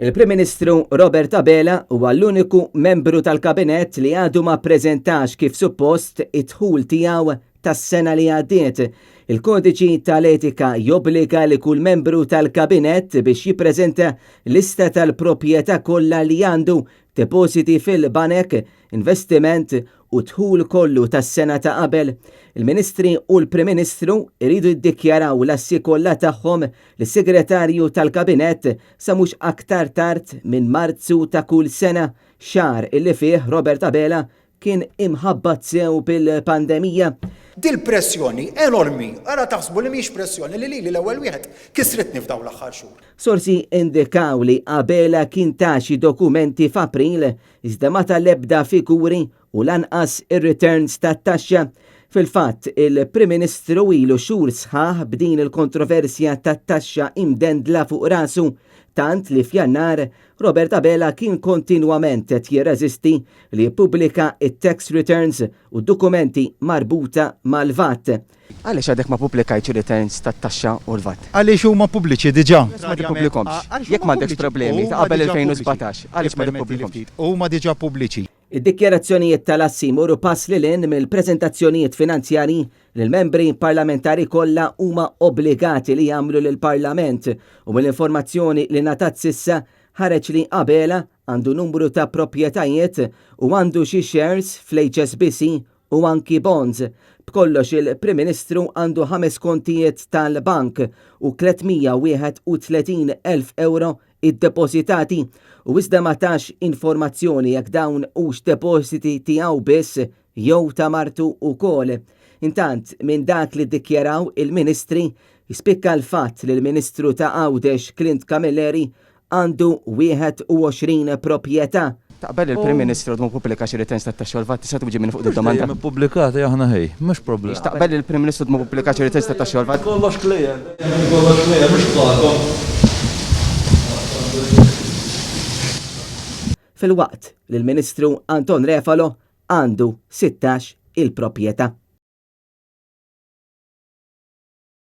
Il-Prim Ministru Robert Abela huwa l-uniku membru tal-Kabinett li għadu ma ppreżentax kif suppost id-dħul tiegħu tas-sena li għaddiet. Il-Kodiċi tal-Etika jobbliga li kull membru tal-Kabinett biex jippreżenta lista tal-proprjetà kollha li għandu, depożiti fil-banek, investiment u d-dħul kollu tas-sena ta' qabel. Il-Ministri u l-Prim Ministru jridu jiddikjaraw l-assi kollha tagħhom lis-Segretarju tal-Kabinett sa mhux aktar tard minn Marzu ta' kull sena, xahar illi fih Robert Abela kien imħabbat sew bil-pandemija. Dil-pressjoni enormi, ara taħsbu li mhijiex pressjoni li lili l-ewwel wieħed kissritni f'dawn l-aħħar xhur. Sorsi indikaw li Abela kien ta xi dokumenti f'April iżda ma ta l-ebda figuri u lanqas ir-returns tat-taxxa. Fil-fatt, il-Prim Ministru ilu xhur sħaħ b'din il-kontroversja tat-taxxa imdendla fuq rasu, tant li f'Jannar Robert Abela kien kontinwament qed jirreżisti li jippubblika t-tax returns u d-dokumenti marbuta mal-VAT. Għaliex għadek ma ppubblikajtx ir-returns tat-taxxa u l-VAT? Għaliex huma pubbliċi diġà. Għaliex ma tippubblikhomx? Jekk m'għandekx problemi ta' qabel 2017, għaliex ma tippubblikhomx? Huma diġà pubbliċi. Id-dikjarazzjonijiet tal-assi jmorru pass lil hinn mill-preżentazzjonijiet finanzjarji li l-membri parlamentari kollha huma obbligati li jagħmlu lill-Parlament u mill-informazzjoni li ngħatat s'issa ħareġ li Abela għandu numru ta' proprjetajiet u għandu xi shares fl-HSBC u anki bonds. B'kollox il-Prim Ministru għandu ħames kontijiet tal-bank u 331 elf ewro iddepożitati u iżda ma tax informazzjoni jekk dawn hux depożiti tiegħu biss jew ta' martu wkoll. Intant, minn dak li ddikjaraw il-Ministri, jispikka l-fatt li l-Ministru ta' Għawdex Clint Camilleri għandu 21 proprjetà. Taqbel li l-Prim Ministru għadu ma ppubblikax ir-returns tat-taxxa u l-VAT? Tista' twieġibni fuq din id-domanda? Dejjem ippubblikati aħna ħej, mhux problema. Taqbel li l-Prim Ministru għadu ma ppubblikax ir-returns tat-taxxa u l-VAT? Kollox clear, dejjem kollox clear, mhux bħalkom. Filwaqt li l-Ministru Anton Refalo għandu 16 il-proprjetà.